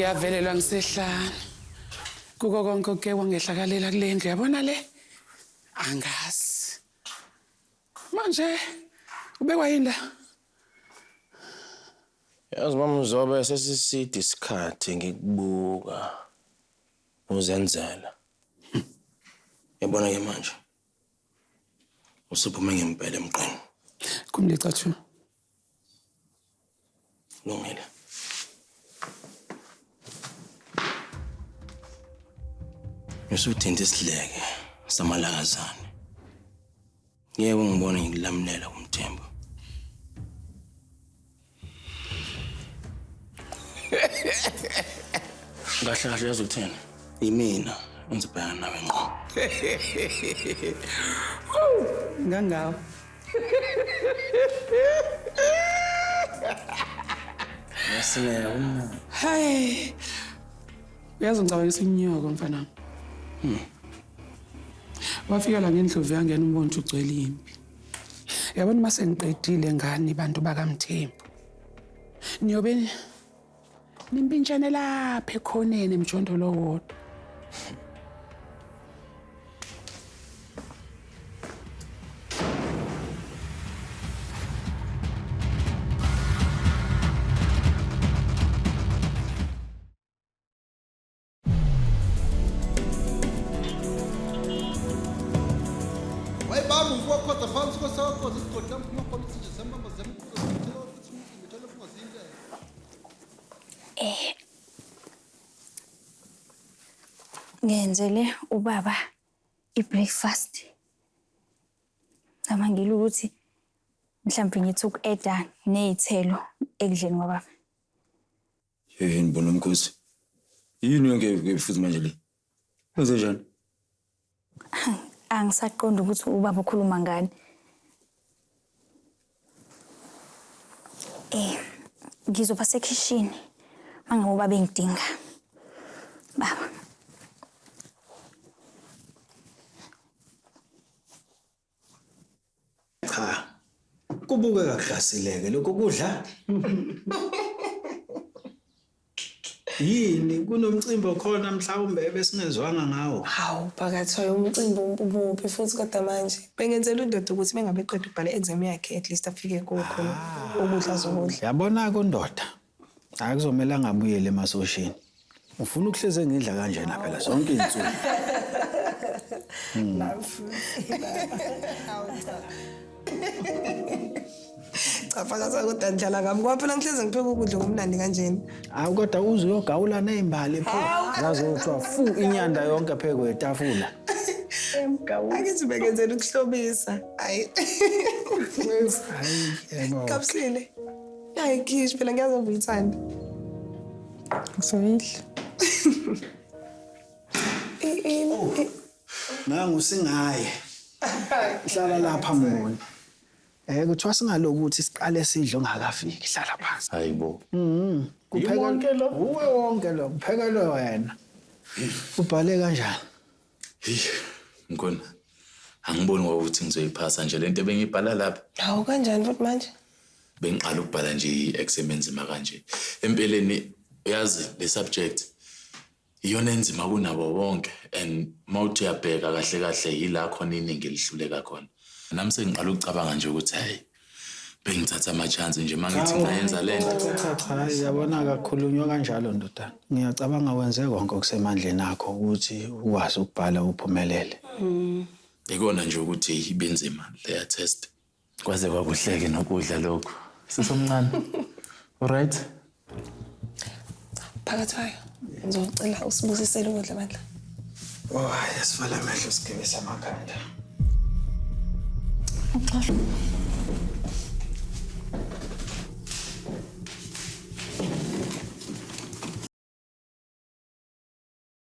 Ngiyavelelwa ngisehlane. Kuko konke okuke kwangehlakalela kule ndlu yabona le? Angazi. Manje ubekwa yini la? Yazi mama Mzobe sesiside isikhathi ngikubuka uzenzela. Yabona ke manje. Usuphume ngempela emqeni. Kumle cathu. Lungile. Usuthinta isidleke samalakazane. Ngeke ungibone ngikulamulela kumthembu. Kahle kahle yazi uthini? Yimina engizobhekana nawe ngqo. Ngangawo. Yasineka umnandi. Hey. Uyazi ngicabangisa inyoko mfana. Wafika la ngendlovu yangena umbonto ugcwele impi. Yabona uma sengiqedile ngani bantu bakaMthembu. Niyobe nimpintshane lapha ekhoneni emjondolo wodwa. Wayibamba umfowakhoza phansi kosakhoza isigodi lamphuma khona isitshe sembamba zemkhuza futhi umthelo fungazinto. Eh Ngenzele ubaba i-breakfast. Cabangile ukuthi mhlawumbe ngithi uku-eda ney'thelo ekudleni kwababa. Yini bona mkhosi? Yini yonke futhi manje le? Wenze njani? Angisaqondi ukuthi ubaba ukhuluma ngani. Eh, ngizoba sekhishini mangabe ubaba engidinga. Baba. Cha. Kubukeka kuhlasileke lokho kudla. Yini kunomcimbi okhona mhlawumbe ebesingezwanga ngawo? Hawu phakathwayo umcimbi ubuphi futhi kodwa manje bengenzela undoda ukuthi bengabe eqeda ukubhala i-exam yakhe at least afike kukhona ukudla azokudla. Yabona kundoda. Hayi kuzomela angabuyele emasosheni. Ufuna ukuhleze ngidla kanjena phela zonke izinsuku. Cha phakathi kodwa ndlala ngami ngoba phela ngihleze ngipheka ukudla okumnandi kanjena. Hawu kodwa uze uyogawula nezimbali pho. Zazothiwa fu inyanda yonke phe kwetafula. Akithi bengenzela ukuhlobisa. Hayi. Hayi yebo. Kapsile. Hayi khish phela ngiyazi uyithanda. Ngizoyidla. Nangu singaye. Hlala lapha mnguni. Eh kuthiwa singalokuthi siqale sidle ungakafiki hlala phansi. Hayibo. Kupheka wonke lo? Uwe wonke lo kuphekelwe wena. Ubhale kanjani? Hey, Mkhona. Angiboni ngokuthi ngizoyiphasa nje lento ebengibhala lapha. Hawu kanjani futhi manje? Bengiqala ukubhala nje i-exam enzima kanje. Empeleni uyazi le subject iyona enzima kunabo bonke and mawuthi uyabheka kahle kahle yila khona iningi elihluleka khona. Nami sengiqala ukucabanga nje ukuthi hey bengithatha ama chance nje mangithi ngiyenza lento. Cha cha cha yabona kakhulunywa kanjalo ndodana. Ngiyacabanga wenze konke okusemandleni akho ukuthi ukwazi ukubhala uphumelele. Ikona nje ukuthi ibinzima leya test. Kwaze kwakuhleke nokudla lokhu. Sisomncane. Alright? Phakathwayo ngizocela usibusisele ukudla bandla. Oh, hayi asivala amehlo sigibise amakhanda. Uxolo.